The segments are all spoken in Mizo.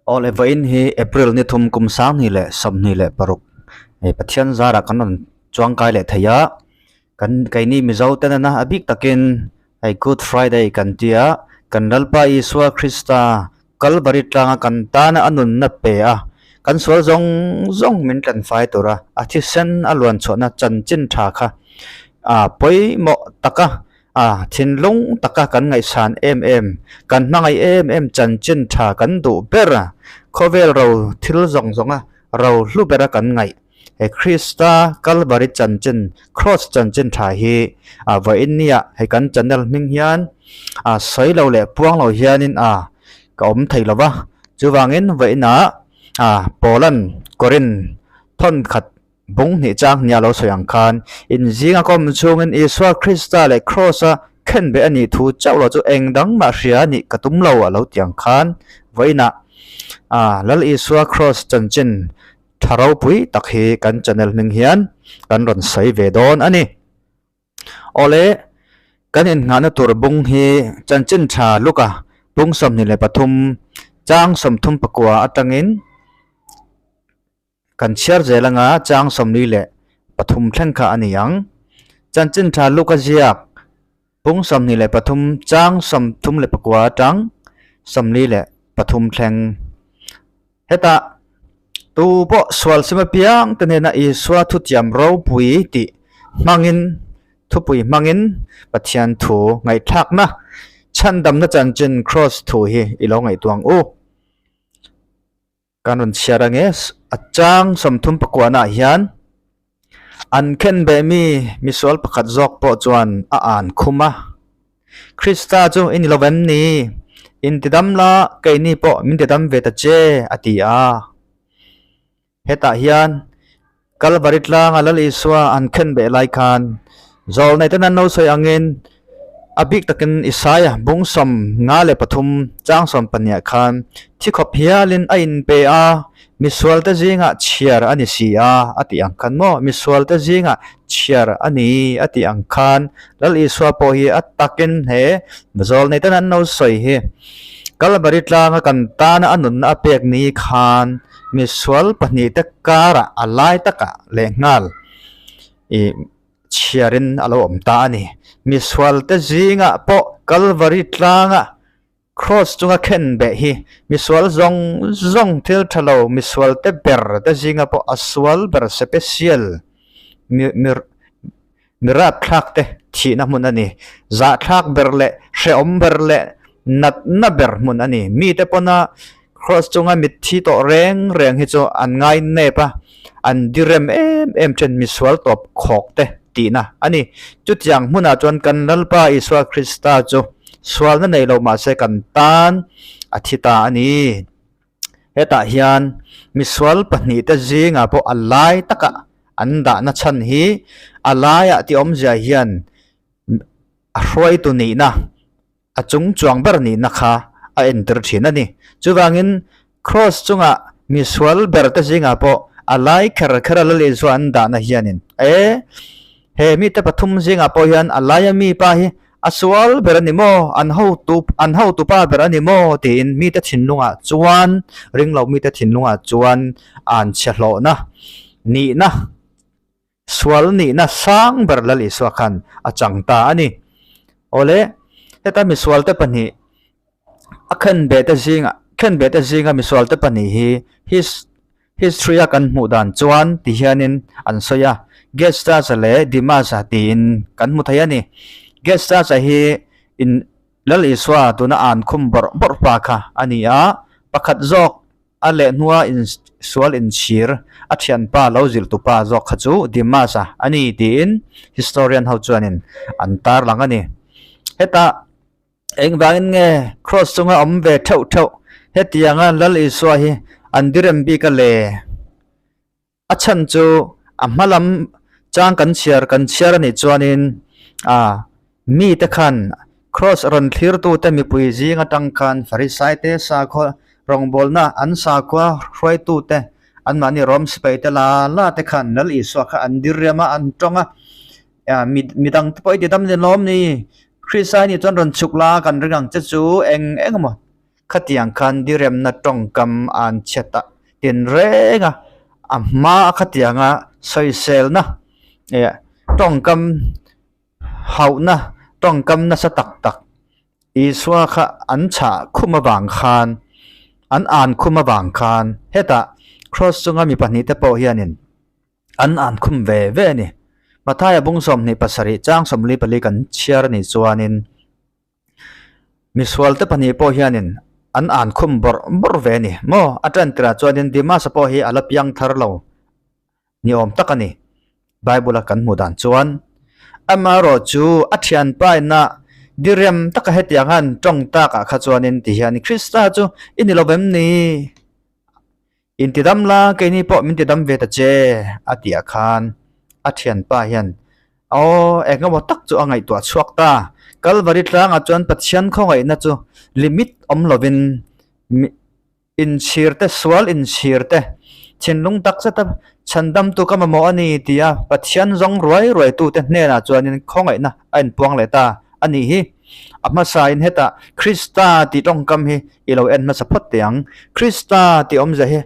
Awle vawiin hi April ni thum kum sanghnih leh 26 hei Pathian zarah kan rawn chuangkai leh thei a kan keini Mizo te nena a bik takin hei Good Friday kan tia kan Lalpa Isua Krista Kalvari tlanga kan tana a nunna pe a kan sual zawng zawng min tlanfai tura a thisen a luan chhuahna chanchin tha kha ah pawimawh taka A thinlung taka kan ngaihsan em em, kan hmangaih em em chanchin tha kan duh ber a, khawvel ro thil zawng zawnga ro hlu bera kan ngaih. He Krista Kalvari chanchin, Cross chanchin tha hi a vawiin nia hei kan channel hming hian a sawi lo leh puang lo hianin a ka awm thei lo va, chuvangin vawiinah a Poland Korin thawnkhat Bung hnih chang nia lo sawi ang khan, inzinga kawm chhungin Isua Krista leh Kraws-a khenbeh a nih thu chauh lo chu eng dang mah hria a nih ka tum lo a lo ti ang khan, vawiinah a Lal Isua Kraws chanchin tha ropui tak hi kan channel hming hian kan rawn sawi ve dawn a ni. Awle, kan innghahna tur bung hi chanchin tha Luka bung 23 chang 39 atangin, Kan chhiar zel anga chang 43 thleng kha a ni ang. Chanchin tha Luka ziak pung 23 chang 39 atang 43 thleng. Hetah tu pawh sual sim apiang te hnena Isua thutiam ropui tih hmangin thupui hmangin Pathian thu ngaihthlakna chhandamna chanchin Kraws thu hi i lo ngaihtuah ang u. Kan rawn chhiar ange a chang 39 ah hian an khen beh mi misual pakhat zawk pawh chuan a an khum a, Krista chu i ni lo em ni? Intidam la keini pawh min tidam ve ta che a ti a. Hetah hian Kalvari tlanga Lal Isua an khen beh lai khan zawlnei ten an lo sawi angin a bik takin Isaia bung 53 chang 12 khan thi khawp hialin a inpe a, misualte zingah chhiar a ni si a a tih ang khan maw misualte zingah chhiar a ni a tih ang khan Lal Isua pawh hi a takin he zawlnei ten an lo sawi hi Kalvari tlanga kan tana a nunna a pek ni khan Misual pahnihte karah a lai takah lehnghal ih chhiarin a lo awm ta a ni. Misualte zingah pawh Kalvari tlanga Kraws chunga khen beh hi misual zawng zawng thil tha lo misualte ber te zingah pawh a sual ber sepesial mi mi mi-rapthlak te thihna hmun a ni. Zahthlak ber leh hrehawm ber leh natna ber hmun a ni. Mite pawna Kraws chunga mitthi tawh reng reng hi chu an ngai nep a, an direm em em then misual tawp khawk te tihna a ni. Chutiang hmunah chuan kan Lalpa Isua Krista chu sualna nei lo mahse kan tan a thi ta a ni. Hetah hian misual pahnihte zingah pawh a lai takah an dahna chhan hi a laiah tih awmzia hian a hruaitu nihna, a chung chuang ber nihna kha a entir thin a ni. Chuvangin Kraws chungah misual berte zingah pawh a lai kher kher a Lal Isua an dahna hianin e he mite pathum zingah pawh hian a laia mi pa hi A sual ber a ni maw? An hotu an hotupa ber a ni maw? tiin mite thinlungah chuan ringlo mite thinlungah chuan an chhe hlawhna nihna sual nihna sang ber Lal Isua khan a chang ta a ni. Awle, heta misualte pahnih a khenbeh te zinga khenbeh te zinga misualte pahnih hi his History a kan hmuh dan chuan ti hianin an sawi a, Gestasa leh Dimasa tiin kan hmu thei a ni. Gestasa hi in Lal Isua tuna an khum bawrh bawrh pa kha a ni a, pakhat zawk a leh hnua in sual inchhir a thianpa lo zilhtu pa zawk kha chu Dimasa a ni tiin historian ho chuanin an tarlang a ni. Hetah Engvangin nge Kraws chunga awm ve theuh theuh hetianga Lal Isua hi an direm bik a le? A chhan chu a hma lam chang kan chhiar kan chhiar a nih chuanin a mite khan Kraws rawn thlirtute mipui zing atang khan Farisaite sakhaw rawngbawlna an sakhua hruaitute anmahni Rom sipaite la la te khan Lal Isua kha an direm a, an tawng a. Midang te pawh i ti dam ni lawm ni? Krista nih chuan rawn chhuk la kan ring ang che chu eng eng emaw? Khatiang khan diremna tawngkam an chhiat a tinreng a, a hma a khatianga sawiselna eh tawngkam hauhna tawngkam nasa tak tak Isua kha an chhah khum avang khan an an khum avang khan hetah cross chunga mi pahnihte pawh hianin an an khum ve ve a ni. Mathaia bung 27 chang 44 kan chhiar a nih chuanin misualte pahnih pawh hianin an an khum bawrh bawrh ve a ni maw? A tan tirah chuanin Dimas-a pawh hi a la piang thar lo ni awm tak a ni. Bible-a kan hmuh dan chuan amaherawh chu a thianpa ina direm taka hetiang han tawng takah kha chuanin tihian Krista chu i ni lo vem ni? Intidam la, keini pawh min tidam ve ta che, a tih ah khan a thianpa hian aw eng emaw tak chu a ngaihtuah chhuak ta. Kalvari tlangah chuan Pathian khawngaihna chu limit awm lovin inchhir te, sual inchhir te, thinlung tak zeta chhandamtu ka mamawh a ni tia Pathian zawng ruai ruaitute hnenah chuanin khawngaihna a inpuang leh ta a nih hi. A hmasain hetah Krista tih tawngkam hi i lo en hmasa phawt teh ang. Krista tih awmzia hi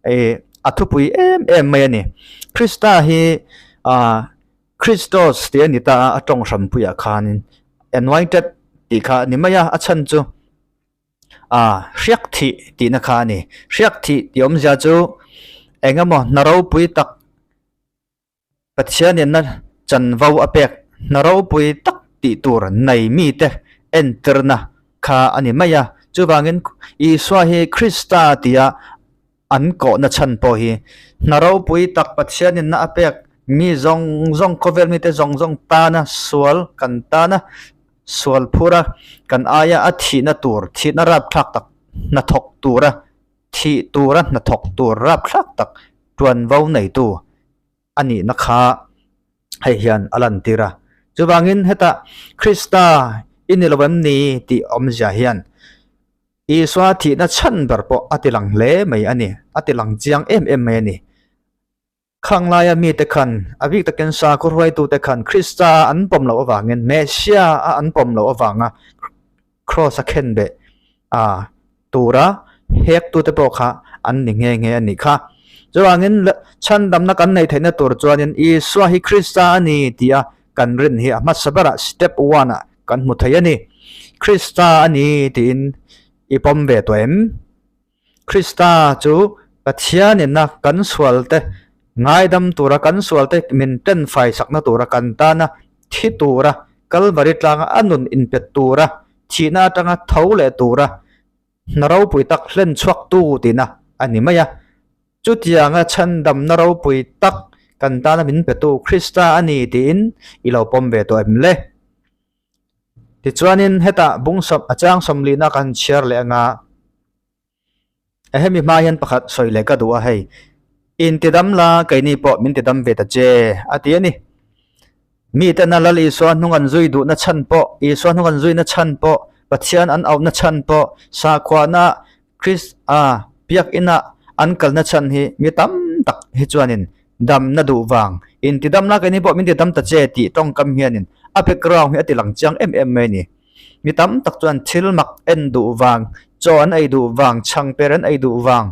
ih a thupui em em mai a ni. Krista hi ah Christos tih a ni ta a, a tawng hranpuiah khanin anointed tih kha a ni mai a, a chhan chu ah hriak thih tihna kha a ni. Hriak thih tih awmzia chu eng emaw hna ropui tak Pathianin chanvo a pek hna ropui tak tih tur nei mite entirna kha a ni mai a. Chuvangin Isua hi Krista tia an kawhna chhan pawh hi hna ropui tak Pathianin a pek mi zawng zawng, khawvel mite zawng zawng tana sual kan tana sual phura kan aia a thihna tur, thihna rapthlak tak hnathawk tura thih tura hnathawk tur rapthlak tak tuanvo neitu a nihna kha hei hian a lantir a. Chuvangin hetah Krista i ni lo em ni tih awmzia hian Isua thihna chhan ber pawh a tilang hle mai a ni, a tilang chiang em em mai a ni. Khang laia mite khan, a bik takin sakhaw hruaitute khan Krista an pawm loh avangin, Messiah a an pawm loh avanga Kraws a khenbeh a tura hektute pawh kha an ni nghe nghe a nih kha. Chuvangin chhandamna kan neih theihna tur chuanin Isua hi Krista a ni tia kan rin hi a hmasa berah step one ah kan hmu thei a ni. Krista a ni tiin i pawm ve tawh em? Krista chu Pathianin a kan sualte ngaidam tura, kan sualte min tenfai sakna tura, kan tana thi tura, Kalvari tlanga a nun inpet tura, thihna atanga tho leh tura hna ropui tak hlen chhuaktu tihna a ni mai a. Chutianga chhandamna ropui tak kan tana min petu Krista a ni tiin i lo pawm ve tawh em le? Tichuanin hetah bung sawm a chang sawmlihna kan chhiar leh anga hemi hma hian pakhat sawi leh ka duh a hei intidam la keini pawh min tidam ve ta che a ti a ni. Miten a Lal Isua hnung an zui duhna chhan pawh Isua hnung an zuina chhan pawh Pathian an auhna chhan pawh sakhuana Krist a biakina an kalna chhan hi mi tam tak hi chuanin damna duh vang intidam la keini pawh min tidam ta che tih tawngkam hianin a background hi a ti lang chiang em em mai a ni. Mi tam tak chuan thil mak en duh vang, chaw an ei duh vang, chhangper an ei duh vang,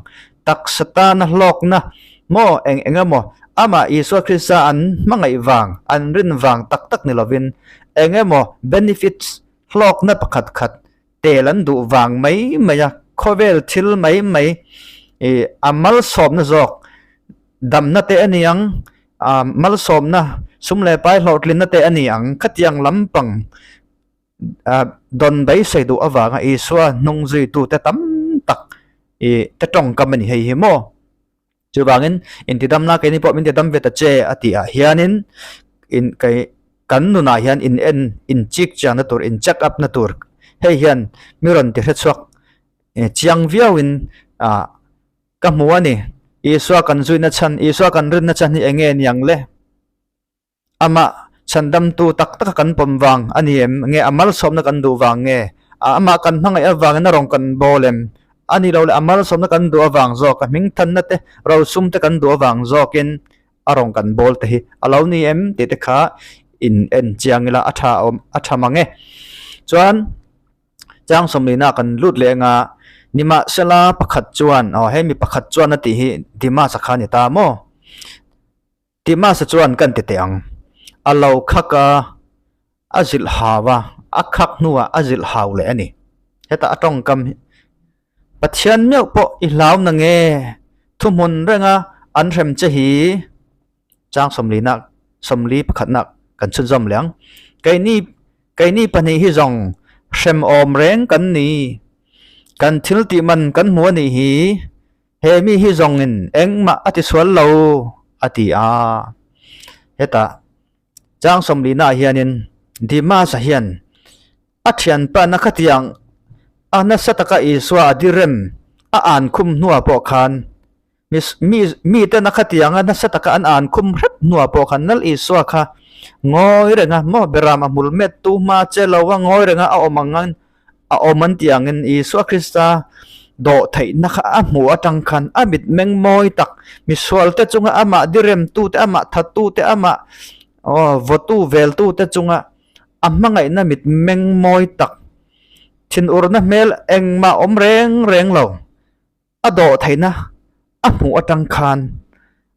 taksa tana hlawkna maw eng eng emaw amah Isua Krista an hmangaih vang, an rin vang tak tak ni lovin eng emaw benefits hlawkna pakhat khat tel an duh vang mai mai a, khawvel thil mai mai ih a malsawmna zawk damna te a ni ang, ah malsawmna sum leh pai hlawhtlinna te a ni ang khatiang lampang ah dawn beisei duh avanga Isua hnung zuitute tam tak ih te tawngkam a ni hei hi maw. Chuvangin intidamna keini pawh min tidam ve ta che a tih ah hianin in kei kan nunah hian in en in chik chiangna tur in check up na tur hei hian mi rawn ti hrechhuak chiang viauin ah ka hmu a ni. Isua kan zuina chhan Isua kan rinna chhan hi eng nge niang le? Amah chhandamtu tak taka kan pawm vang a ni em? Nge a malsawmna kan duh vang nge? Amah kan hmangaih avangin a rawn kan bawl em? A ni lo le, a malsawmna kan duh avang zawk, a hmingthanna te, rosum te kan duh avang zawkin a rawn kan bawl te hi a lo ni em? Tih te kha in en chiang ila a tha awm a tha mang e. Chuan chang sawmlina kan lut leh anga. Nimahsela pakhat chuan, aw hei mi pakhat chuan a tih hi Dimas-a kha a ni ta maw? Dimas-a chuan kan ti teh ang. A lo khak a, a zilh hau a, a khak hnuah a zilh hau leh a ni. Hetah a tawngkam hi Pathian meuh pawh i hlau na nge? Thuhmun renga an hrem che hi chang sawmlinak sawmli pakhatnak kan chhunzawm leh ang. Keini keini pahnih hi zawng hrem awm reng kan ni. Kan thil tih man kan hmu a nih hi. He mi hi zawngin engmah a tisual lo a ti a. Hetah chang sawmlina ah hianin Dimas-a hian a thianpa na khatiang a nasa taka Isua a direm a an khum hnuah pawh khan mi mi mite na khatianga nasa taka an an khum hrep hnuah pawh khan Lal Isua kha ngawi renga maw beram a hmul met tu hma che lo a ngawi renga a awm ang ang a awm an tih angin Isua Krista dawh theihna kha a hmuh atang khan a mitmeng mawi tak misualte chunga amah diremtute amah thattute amah aw vawtu veltute chunga a hmangaihna mitmeng mawi tak thinurna hmel engmah awm reng reng lo. A dawh theihna a hmuh atang khan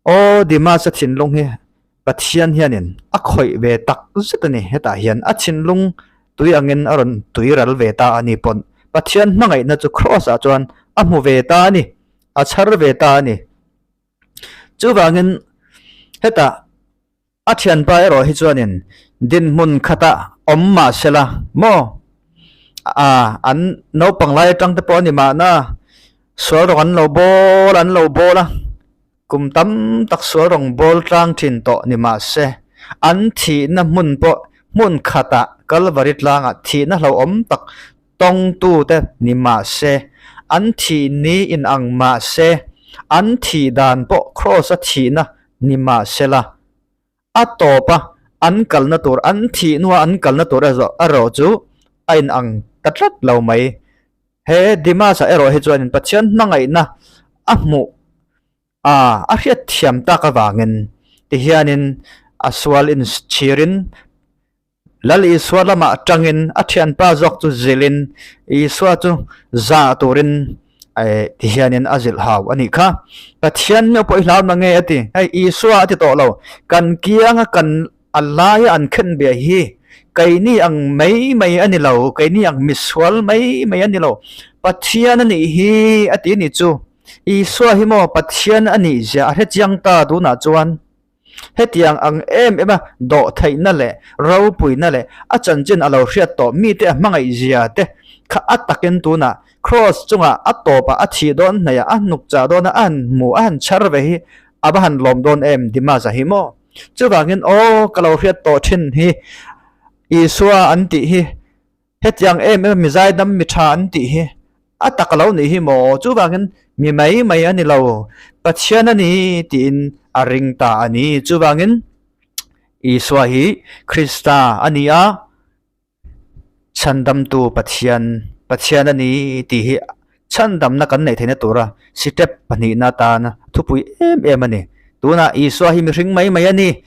aw Dimas-a thinlung hi Pathian hianin a khawih ve tak zet a ni. Hetah hian a thinlung tui angin a rawn tui ral ve ta a ni pawn Pathian hmangaihna chu Kraws-ah chuan a hmu ve ta a ni, a chhar ve ta a ni. Chuvangin hetah A thianpa erawh hi chuanin dinhmun khatah awm mah sela maw? A, an naupang lai atang te pawh a ni mahna, sual rawng an lo bawl an lo bawl a, kum tam tak sual rawng bawl tlang thin tawh ni mah se, an thihna hmun pawh hmun khatah Kalvari tlangah thihna hlauhawm tak tawngtute ni mah se, an thih ni inang mah se, an thih dan pawh Kraws-a thihna ni mah sela, a tawpa an kalna tur, an thih hnua an kalna tur erawh chu a inang ta tlat lo mai. He Dimas-a erawh hi chuanin Pathian hmangaihna a hmuh a, a hriat thiam tak avangin tihianin a sual inchhirin Lal Isua lamah tangin a thianpa zawk chu zilhin Isua chu zah turin ti hianin a zilh hau a nih kha. Pathian meuh pawh i hlau na nge a ti. Hei Isua a ti tawh lo. Kan kianga kan a laia an khen bia hi keini ang mai mai a ni lo, keini ang misual mai mai a ni lo. Pathian a nih hi a ti a nih chu. Isua hi maw Pathian a nih zia a hrechiang ta tunah chuan. Hetiang ang em em a dawh theihna leh ropuina leh a chanchin a lo hriat tawh mite a hmangaih zia te kha a takin tunah Kraws chungah a tawpah a thih dawn hnaihah a hnuk chah dawn a, a han hmu a han chhar ve hi a va han lawm dawn em Dimas a hi maw? Chuvangin aw ka lo hriat tawh thin hi Isua an tih hi Hetiang em em mi zaidam mi tha an tih hi a tak lo nih hi maw? Chuvangin mi mai mai a ni lo, Pathian a ni tiin a ring ta a ni. Chuvangin Isua hi Krista a ni a, chhandamtu Pathian, Pathian a ni tih hi chhandamna kan neih theihna tura sitep pahnihna atana thupui em em a ni. Tunah Isua hi mihring mai mai a ni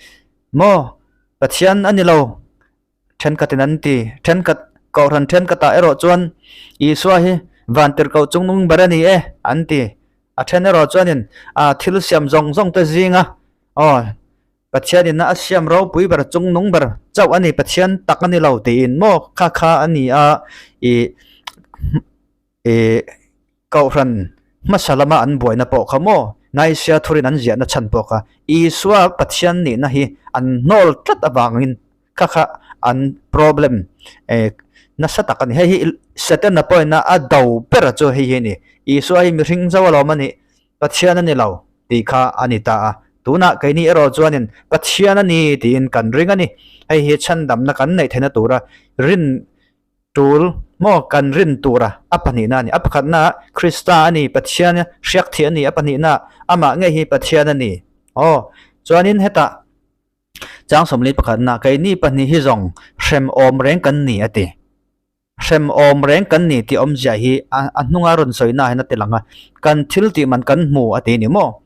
maw? Pathian a ni lo. Thenkhatin an ti. Thenkhat, Kohhran thenkhatah erawh chuan Isua hi vantirhkoh chungnung ber a ni e, an ti. A then erawh chuanin a thil siam zawng zawng te zinga aw Pathianin a siam ropui ber chungnung ber chauh a ni, Pathian tak a ni lo tiin maw kha kha a ni a ih ih Kohhran hmasa lama an buaina pawh kha maw Nicaea thurin an ziahna chhan pawh kha Isua Pathian nihna hi an hnawl tlat avangin kha kha an problem eh nasa tak a ni. Hei hi Setana pawhin a do ber chu hei hi a ni. Isua hi mihring zo alawm a nih, Pathian a ni lo tih kha a ni ta a. Tunah keini erawh chuanin Pathian a ni tiin kan ring a ni. Hei hi chhandamna kan neih theihna tura rin Tul maw kan rin tura a pahnihna a ni. A pakhatna Krista a ni, Pathian hriak thih a ni, a pahnihna amah ngei hi Pathian a ni. Aw, chuanin hetah chang sawmli pakhatna keini pahnih hi zawng hrem awm reng kan ni a ti. Hrem awm reng kan ni tih awmzia hi a hnunga rawn sawina ah hian a ti lang a, kan thil tih man kan hmu a ti ni maw?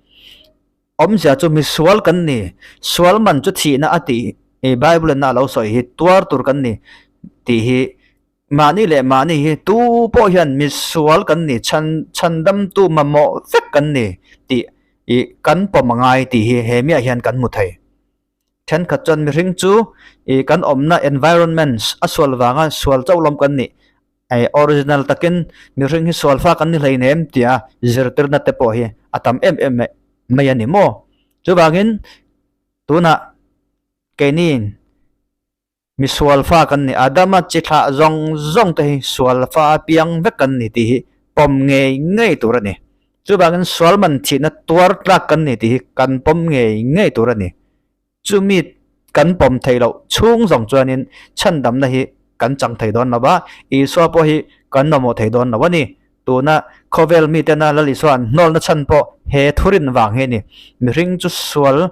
Awmzia chu misual kan ni, sual man chu thihna a tih i Bible in a lo sawi hi tuar tur kan ni tih hi. Mahni leh mahni hi tu pawh hian misual kan ni, chhan chhandamtu mamawh vek kan ni tih ih kan pawm a ngai tih hi he miah hian kan hmu thei. Thenkhat chuan mihring chu ih kan awmna environments a sual vanga sual chauh lawm kan nih eh original takin mihring hi sual fa kan ni hleinem tia zirtirna te pawh hi a tam em em mai a ni maw? Chuvangin tunah keini Mi sual fa kan ni. Adama chi thlah zawng zawng te hi sual fa a piang vek kan ni tih hi pawm ngei ngei tur a ni. Chuvangin sual man thihna tuar tlak kan ni tih hi kan pawm ngei ngei tur a ni. Chumi kan pawm theih loh chhung zawng chuanin chhandamna hi kan chang thei dawn lo va, Isua pawh hi kan mamawh thei dawn lo a ni. Tuna khawvel mitena Lal Isua an hnawlna chhan pawh he thurin vang hi a ni. Mihring chu sual,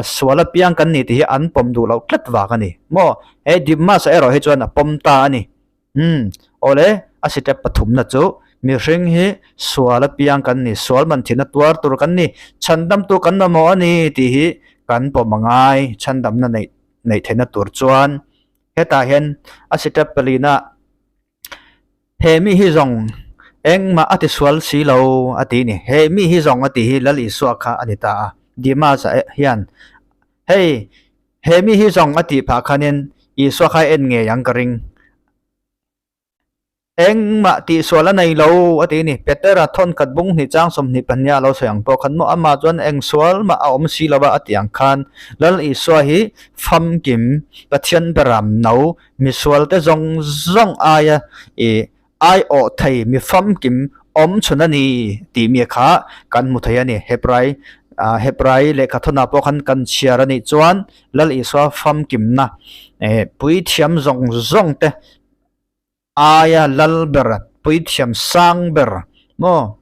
sual apiang kan ni tih hi an pawm duh loh tlat vang a ni. Maw? He Dimas-a erawh hi chuan a pawm ta a ni. Umm, awle, a step pathumna chu mihring hi sual apiang kan ni, sual man thihna tuar tur kan ni, chhandamtu kan mamawh a ni tih hi kan pawm a ngai, chhandamna neih neih theihna tur chuan. Hetah hian a step palina He mi hi zawng engmah a ti sual si lo a ti ni. He mi hi zawng a ti hi Lal Isua kha a ni ta a. Dimas-a hian hei he mi hi zawng a tih phah khanin Isua kha a en ngei ang ka ring. Engmah tihsual a nei lo a ti ni. Petera thawnkhat bung hnih chang 22 a lo sawi ang pawh khan maw amah chuan eng sual mah a awm si lo a a ti ang khan Lal Isua hi famkim Pathian beram no Misualte zawng zawng aia i aiawh thei mi famkim awm chhun a ni tih mi kha kan hmu thei a ni. Hebrai Hebrai lehkha thawnah pawh khan kan chhiar a nih chuan Lal Isua famkimna puithiam zawng zawng te aia lal ber puithiam sang ber maw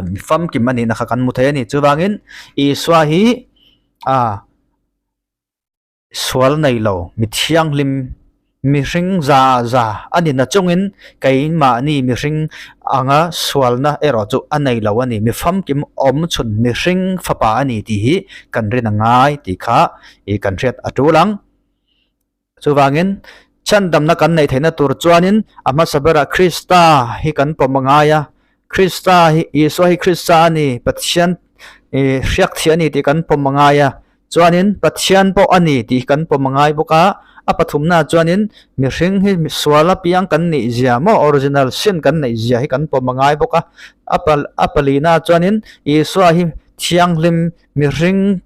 mi famkim a nihna kha kan hmu thei a ni. Chuvangin Isua hi a. Sual nei lo, mi thianghlim, mihring za za a ni na chungin keimahni mihring anga sualna erawh chu a nei lo a ni. Mi famkim awm chhun mihring fapa a ni tih hi kan rin a ngai tih kha i kan hriat a tul ang. Chuvangin chhandamna kan neih theihna tur chuanin a hmasa berah Krista hi kan pawm a ngai a, Krista hi Isua hi Krista a ni, Pathian i hriak thih a ni tih kan pawm a ngai a. Chuanin Pathian pawh a ni tih kan pawm a ngai bawk a, a pathumnaah chuanin mihring hi sual apiang kan nih zia maw original sin kan neih zia hi kan pawm a ngai bawk a, a pa a palinaah chuanin Isua hi thianghlim mihring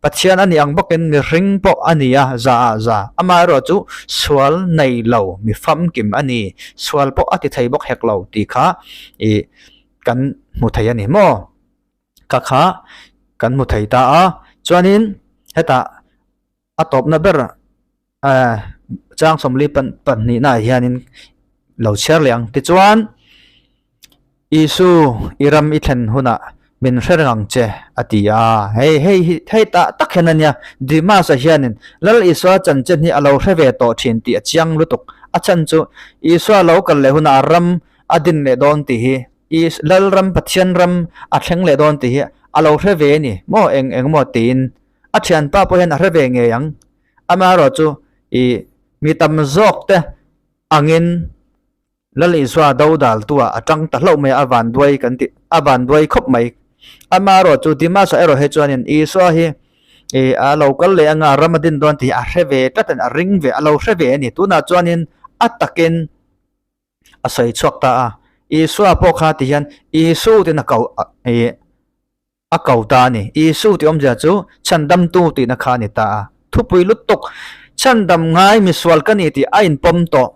Pathian a nih ang bawkin mihring pawh a ni a, za ah za. Amaherawh chu sual nei lo mi famkim a ni, sual pawh a ti thei bawk hek lo tih kha ih kan hmu thei a ni maw? Ka kha kan hmu thei ta a, chuanin hetah a tawpna ber eh chang sawmli pahnihnaah hianin lo chhiar leh ang. Tichuan Isu i ram i thlen hunah min hre reng ang che a ti a, hei hei hi hei tah tak hian a nia Dimas-a hianin Lal Isua chanchin hi a lo hre ve tawh thin tih a chiang lutuk. A chhan chu Isua lo kal leh hunah a ram a din leh dawn tih hi I Lalram Pathian ram a thleng leh dawn tih hi a lo hre ve a ni maw eng eng maw tiin a thianpa pawh hian a hre ve ngei ang. Amaherawh chu i mi tam zawk te angin Lal Isua do dal tu ah a tang ta hlauh mai a, a van duai kan ti a van duai khawp mai. Amaherawh chu Dimas-a erawh hi chuanin Isua hi i a lo kal leh anga ram a din dawn tih hi a hre ve tlat a ni, a ring ve a lo hre ve a ni. Tunah chuanin a takin a sawi chhuak ta a, Isua pawh kha ti hian Isu tiin a ko ih a ko ta a ni. Isu tih awmzia chu chhandamtu tihna kha a ni ta a. Thupui lutuk chhandam ngai misual ka ni tih a inpawm tawh.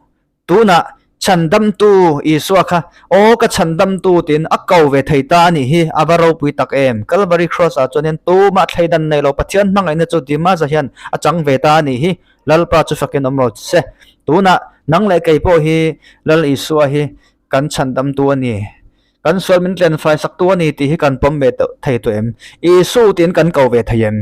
Tunah chhandamtu Isua kha aw ka chhandamtu tiin a ko ve thei ta a nih hi a va ropui tak em. Kalvari Cross ah chuanin tumah thleidan nei lo Pathian hmangaihna chu Dimaza hian a chang ve ta a nih hi. Lalpa chu fakin awm rawh se. Tunah nang leh kei pawh hi Lal Isua hi kan chhandamtu a ni. Kan sual min tlenfai saktu a ni tih hi kan pawm ve thei tawh em? Isu tiin kan ko ve thei em?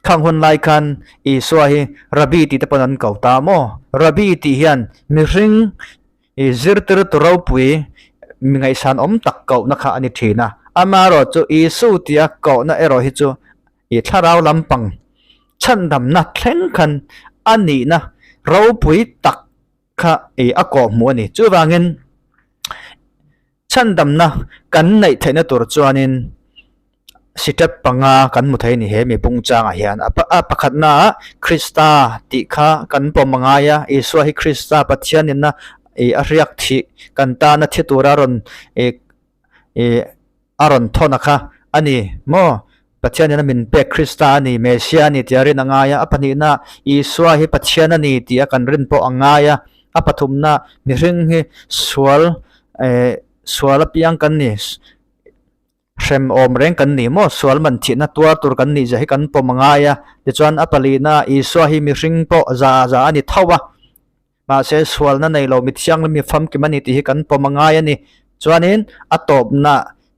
Khang hun lai khan Isua hi Rabbi tih te pawn an ko ta maw? Rabbi tih hian mihring i zirtir tu ropui mi ngaihsan awm tak kohna kha a ni thin a. Amaherawh chu Isu tia kohna erawh hi chu I thlarau lampang chhandamna thleng khan a nihna ropui tak kha ih a kawh hmuh a ni. Chuvangin chhandamna kan neih theihna tur chuanin step panga kan hmu thei a ni he mi bungchangah hian. A pakhatnaah Krista tih kha kan pawm a ngai a, Isua hi Krista Pathianin a ih a hriak thih kan tana thi tura rawn ih ih a rawn thawn a kha a ni maw? Pathianin a min pek Krista a ni, Messiah a ni tia rin a ngai a. A pahnihna, Isua hi Pathian a ni tia kan rin pawh a ngai a. A pathumna, mihring hi sual eh sual apiang kan ni, hrem awm reng kan ni maw? Sual man thihna tuar tur kan nih zia hi kan pawm a ngai a. Tichuan a palihna, Isua hi mihring pawh za za a ni tho a. Mahse, sualna nei lo mi thianghlim mi famkim a ni tih hi kan pawm a ngai a ni. Chuanin a tawpna,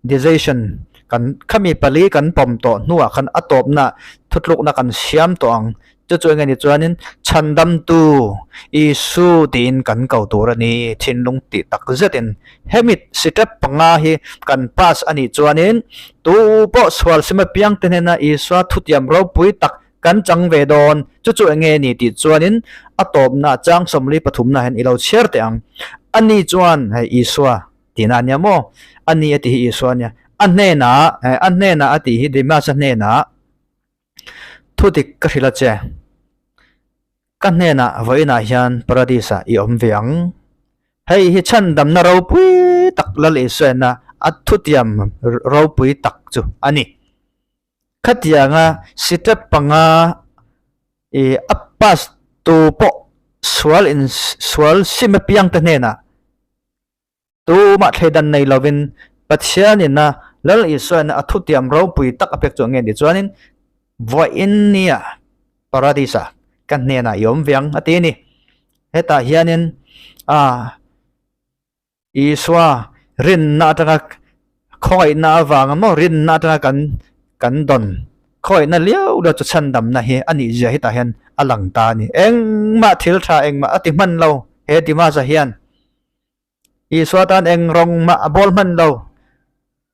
decision, kan khami pali kan pawm tawh hnuah khan a tawpna thutlukna kan siam tawh ang. Chu chu enge ni chuanin chhandamtu Isu tiin kan ko tur a ni thinlung tih tak zetin. Hemi step panga hi kan pass a nih chuanin tu pawh sual sim apiangte hnena Isua thutiam ropui tak Kan chang ve dawn, chu chu enge ni tih chuanin a tawpna chang sawmli pathumna hian i lo chhiar teh ang. A ni chuan hei Isua tihna a nia maw? A ni a tih hi Isua a nia. A hnenah, a hnenah a tih hi Demas-a hnenah thudik ka hrilh a che. Ka hnenah vawiinah hian Paradis-ah i awm ve ang. Hei hi chhandamna ropui tak Lal Isuaina a thutiam ropui tak chu a ni. Khatianga step panga ih a pass tu pawh sual in sual sim apiang te hnenah tumah thleidan nei lovin Pathian ina Lal Isua ina a thutiam ropui tak a pek chu ang nge ni chuanin vawiin nia Paradis ah ka hnenah i awm ve ang a ti a ni. Hetah hianin ah. Isua rinna atanga khawngaihna avanga maw rinna atanga kan kan dawn khawngaihna liau liau chu chhandamna hi a nih zia hetah hian a lang ta a ni. Engmah thil tha engmah a ti hman lo he Dimas-a hian Isua tan eng rawng mah a bawl hman lo.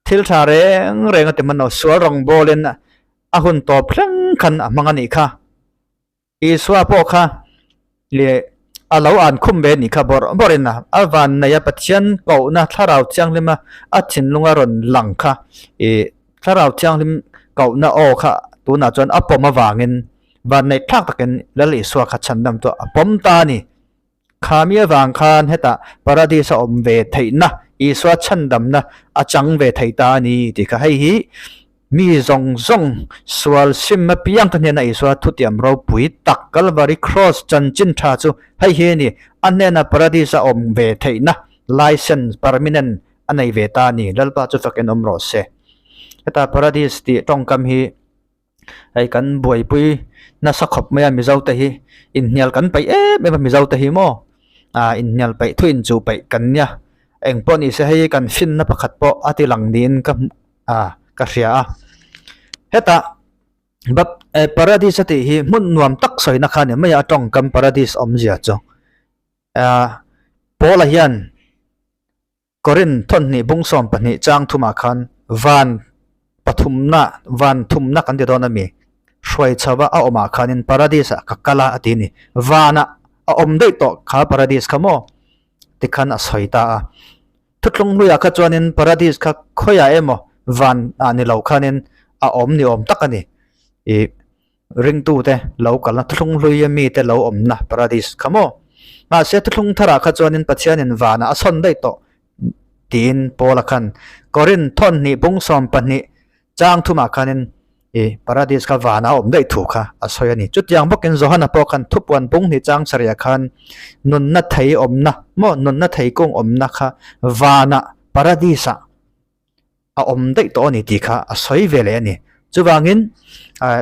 Thil tha reng reng a ti hman lo sual rawng bawlin a hun tawp thleng khan a hmang a nih kha. Isua pawh kha leh a lo an khum ve nih kha bawrh bawrhin a a van nei a Pathian kohna Thlarau Thianghlima a thinlunga rawn lang kha ih Thlarau Thianghlim kohna aw kha tunah chuan a pawm avangin van neih thlak takin Lal Isua kha chhandam chu a pawm ta a ni. Khami avang khan hetah Paradis a awm ve theihna, Isua chhandamna a chang ve thei ta a ni tih kha hei hi mi zawng zawng sual sim apiang te hnena Isua thutiam ropui tak Kalvari Cross chanchin tha chu hei hi a ni, a hnena Paradis a awm ve theihna license permanent a nei ve ta a ni, Lalpa chu fakin awm rawh se. Heta Paradis tih tawngkam hi. Hei kan buaipui nasa khawp mai a Mizo te hi inhnial kan peih em em a Mizo te hi maw ah inhnial peih thu inchuh peih kan nia eng pawh ni se hei kan finna pakhat pawh a ti lang niin ka hmu ah ka hria a hetah bap eh paradis a tih hi hmun nuam tak sawina kha a ni mai a a tawngkam paradis awmzia chu ah Paula hian. Korin thawnhnih bung 12 chang thumah khan van pathumna, van thumna kan ti dawn a mi, hruai chho a a awmah khanin paradis ah ka kal a a ti a ni. Vanah a awm daih tawh kha paradis kha maw? Tikhan a sawi ta a. Thuthlung hluiah kha chuanin paradis kha khawiah emaw van ah ni lo khanin a awm ni awm tak a ni. Ih. Ringtute lo kalna thuthlung hlui a mite lo awmna paradis kha maw? Mahse thuthlung tharah kha chuanin Pathianin vanah a chhawn daih tawh tiin Paula khan Korinth thawnhnih bung 12 chang thumah khanin i paradis kha vanah a awm daih thu kha a sawi a ni. Chutiang bawkin Johana pawh khan thupuan bung hnih chang sarihah khan nunna thei awmna maw nunna thei kung awmna kha vanah paradis-ah a awm daih tawh a ni tih kha a sawi ve leh a ni. Chuvangin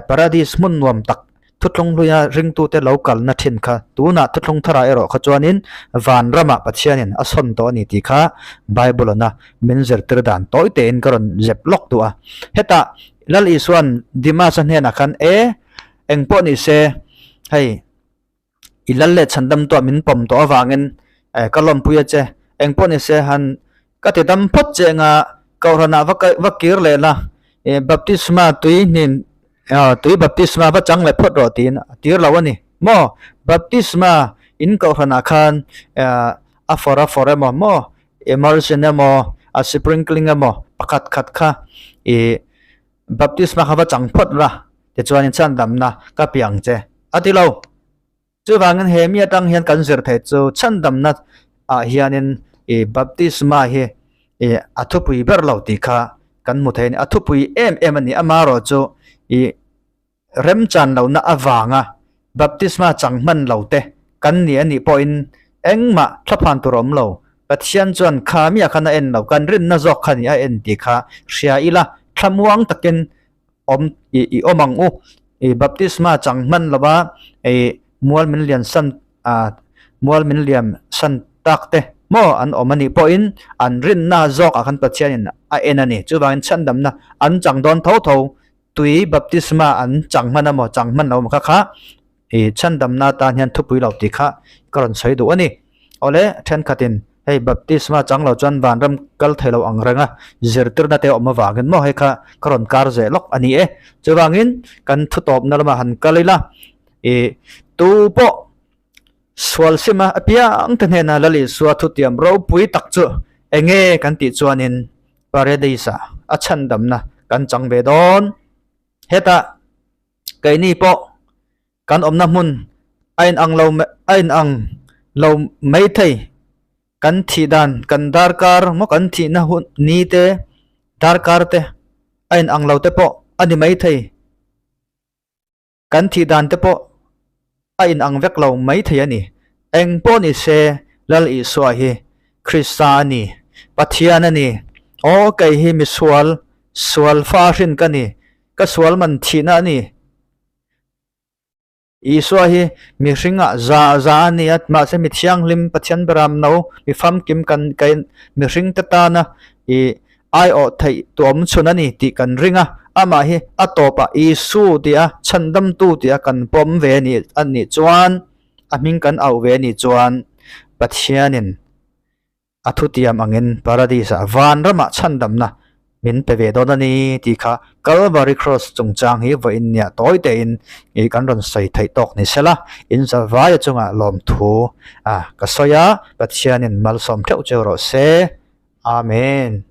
Paradis hmun nuam tak thuthlung hluia ringtute lo kalna thin kha tunah thuthlung tharah erawh kha chuanin vanramah Pathianin a sawn tawh a ni tih kha Bible-ana min zirtir dan tawi tein ka rawn zep lawk duh a. Hetah Lal Isua'n Dimas-a hnenah khan e engpawh ni se hei I lal leh chhandam tuah min pawm tawh avangin eh ka lawmpui a che. Engpawh ni se han ka ti dam phawt che anga Kohhranah va va kir leh la eh baptisma tui hnin ah tui baptisma va chang leh phawt rawh tiin a tir lo a ni maw? Baptisma. In kohhranah khan a fawr a fawr emaw maw immersion emaw a sprinkling emaw pakhat khat kha ih baptisma kha va chang phawt la tichuanin chhandamna ka piang che a ti lo. Chuvangin he mi atang hian kan zir theih chu chhandamna ah hianin ih baptisma hi ih a thupui ber lo tih kha kan hmu thei a ni. A thupui em em a ni. Amaherawh chu ih remchan lohna avanga baptisma chang hman lo te kan ni a nih pawhin engmah thlaphan tur a awm lo. Pathian chuan kha miah khan a en lo, kan rinna zawk kha ni a en tih kha hria ila thlamuang takin awm ih i awm ang u. Ih baptisma chang hman lova ih mual min lian san ah mual min liam san tak te maw an awm a nih pawhin an rinna zawkah khan Pathianin a en a ni. Chuvangin chhandamna an chang dawn tho tho tui baptisma an chang hman emaw chang hman lo emaw kha kha ih chhandamna atan hian thupui lo tih kha ka rawn sawi duh a ni. Awle thenkhatin hei baptisma chang lo chuan vanram kal thei lo ang reng a zirtirna te a awm avangin maw hei kha ka rawn kar zeh lawk a ni e. Chuvangin kan thu tawpna lamah han kal ila ih tu pawh sual sima apiang te hnena Lal Isua thutiam ropui tak chu enge kan tih chuanin Paradise ah a chhandamna kan chang ve dawn. Hetah keini pawh kan awmna hmun a inang lo a inang lo maithei kan thih dan kan darkar maw kan thihna hun ni te darkar te a inang lo te pawh a ni maithei. Kan thih dan te pawh a inang vek lo mai thei a ni. Eng pawh ni se, Lal Isua hi Krista a ni, Pathian a ni. Aw, kei hi misual, sual fa hrin ka ni, ka sual man thihna a ni. Isua hi mihringah za za a ni a, mahse mi thianghlim, Pathian beram no, mi famkim kan mihring te tana i Aiawh theih tuam chhun a ni tih kan ring a, amah hi a tawpah Isu tia chhandamtu tia kan pawm ve a nih a nih chuan, a hming kan auh ve a nih chuan Pathianin a thutiam angin Paradis-ah vanramah chhandamna min pe ve dawn a ni tih kha Calvary Cross chungchang hi vawiin nia tawi tein ih kan rawn sawi theih tawk ni sela, in zavaia chungah lawmthu a ka sawi a, Pathianin malsawm theuh cheu rawh se. Amen.